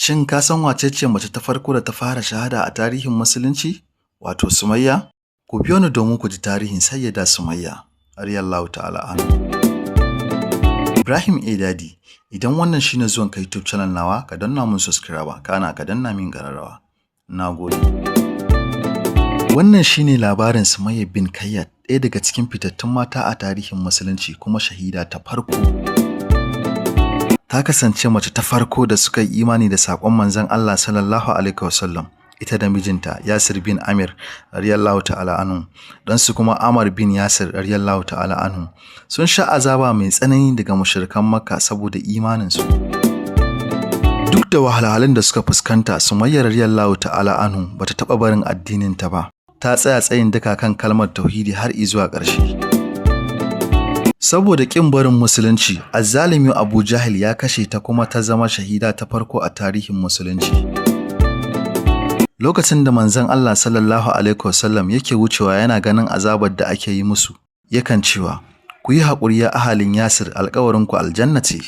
Shin ka san wace ce mace ta farko da ta fara shahada a tarihin Musulunci, wato Sumayya? Ku biyo ni domin ku ji tarihin Sayyada Sumayya, radiyallahu ta'ala anha. Ibrahim A. Dadi, idan wannan shine zuwan ka YouTube channel nawa, ka danna mun subscribe, kana ka danna min ƙararrawa. Na gode. Wannan shine labarin Sumayya bin Khayyat, ɗaya daga cikin fitattun mata a tarihin Musulunci kuma shahida ta farko. Ta kasance mace ta farko da suka yi imani da saƙon manzon Allah sallallahu alaihi wasallam, ita da mijinta Yasir bin Amir radiyallahu ta'ala anhu, ɗansu kuma Amar bin Yasir radiyallahu ta'ala anhu. Sun sha azaba mai tsanani daga mushrikan Makka saboda imaninsu. Duk da wahalhalun da suka fuskanta, Sumayya radiyallahu ta'ala anhu bata taɓa barin addininta ba. Ta tsaya tsayin daka kan kalmar tauhidi har izuwa ƙarshe. Saboda ƙin barin Musulunci, azzalumi Abu Jahil ya kashe ta kuma ta zama shahida ta farko a tarihin Musulunci. Lokacin da manzon Allah sallallahu alaihi wasallam yake wucewa yana ganin azabar da ake yi musu, yakan cewa, "Ku yi haƙuri ya ahalin Yasir, alƙawarinku aljanna ce."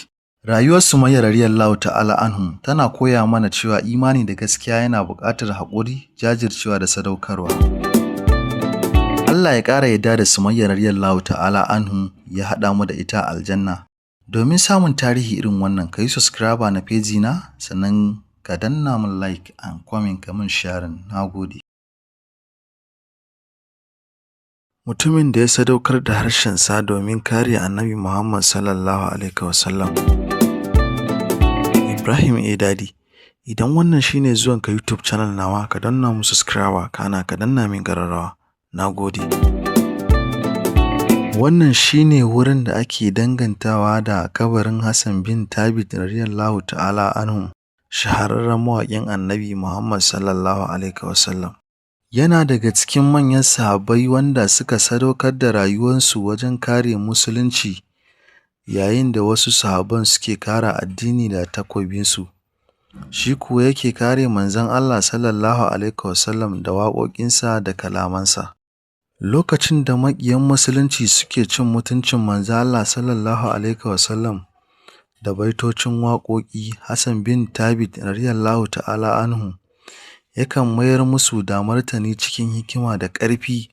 Rayuwar Sumayya radiyallahu ta'ala anhu tana koya mana cewa imani da gaskiya yana buƙatar haƙuri, jajircewa da sadaukarwa. Allah ya ƙara yarda da Sumayya radiyallahu ta'ala anhu ya haɗa mu da ita a aljanna. Domin samun tarihi irin wannan, ka yi subscribe na feji na, sannan ka danna mun like and comment, ka mun sharing. Na gode. Mutumin da ya sadaukar da harshensa domin kare Annabi Muhammad sallallahu alaihi wasallam. Ibrahim A. Dadi, idan wannan shine zuwan ka YouTube channel nawa, ka danna mun subscribe, kana ka danna min ƙararrawa. Na gode. Wannan shine wurin da ake dangantawa da kabarin Hassan bin Thabit radiyallahu ta'ala anhu, shahararren mawaƙin Annabi Muhammad sallallahu alaihi wasallam. Yana daga cikin manyan sahabbai wanda suka sadaukar da rayuwarsu wajen kare Musulunci, yayin da wasu sahabban suke kare addini da takobinsu, shi kuwa yake kare manzon Allah sallallahu alaihi wasallam da waƙoƙinsa da kalamansa. Lokacin da maƙiyan Musulunci suke cin mutuncin manzon Allah sallallahu alaihi wasallam da baitocin waƙoƙi, Hassan bin Thabit radiyallahu ta'ala anhu yakan mayar musu da martani cikin hikima da ƙarfi,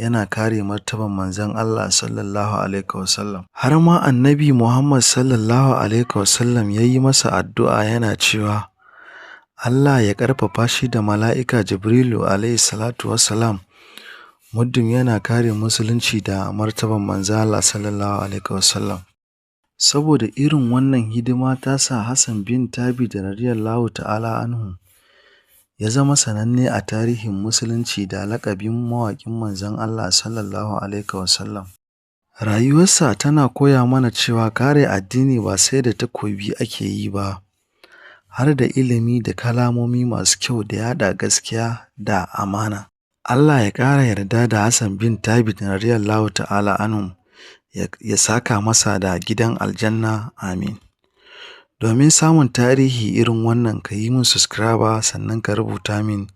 yana kare martaban manzon Allah sallallahu alaihi wasallam. Har ma Annabi Muhammad sallallahu alaihi wasallam ya yi masa addu'a yana cewa Allah ya ƙarfafa shi da mala'ika Jibrilu alaihi salatu wassalam, muddin yana kare Musulunci da martaban manzon Allah sallallahu alaihi wasallam. Saboda irin wannan hidima ta sa Hassan bin Thabit radiyallahu ta'ala anhu ya zama sananne a tarihin Musulunci da laƙabin mawaƙin manzon Allah sallallahu alaihi wasallam. Rayuwarsa tana koya mana cewa kare addini ba sai da takobi ake yi ba, har da ilimi da kalamomi masu kyau da yaɗa gaskiya da amana. Allah ya ƙara yarda da Hassan bin Thabit radiyallahu ta'ala anhu, ya saka masa da gidan aljanna. Amin. Domin samun tarihi irin wannan, ka yi min subscribe, sannan ka rubuta min.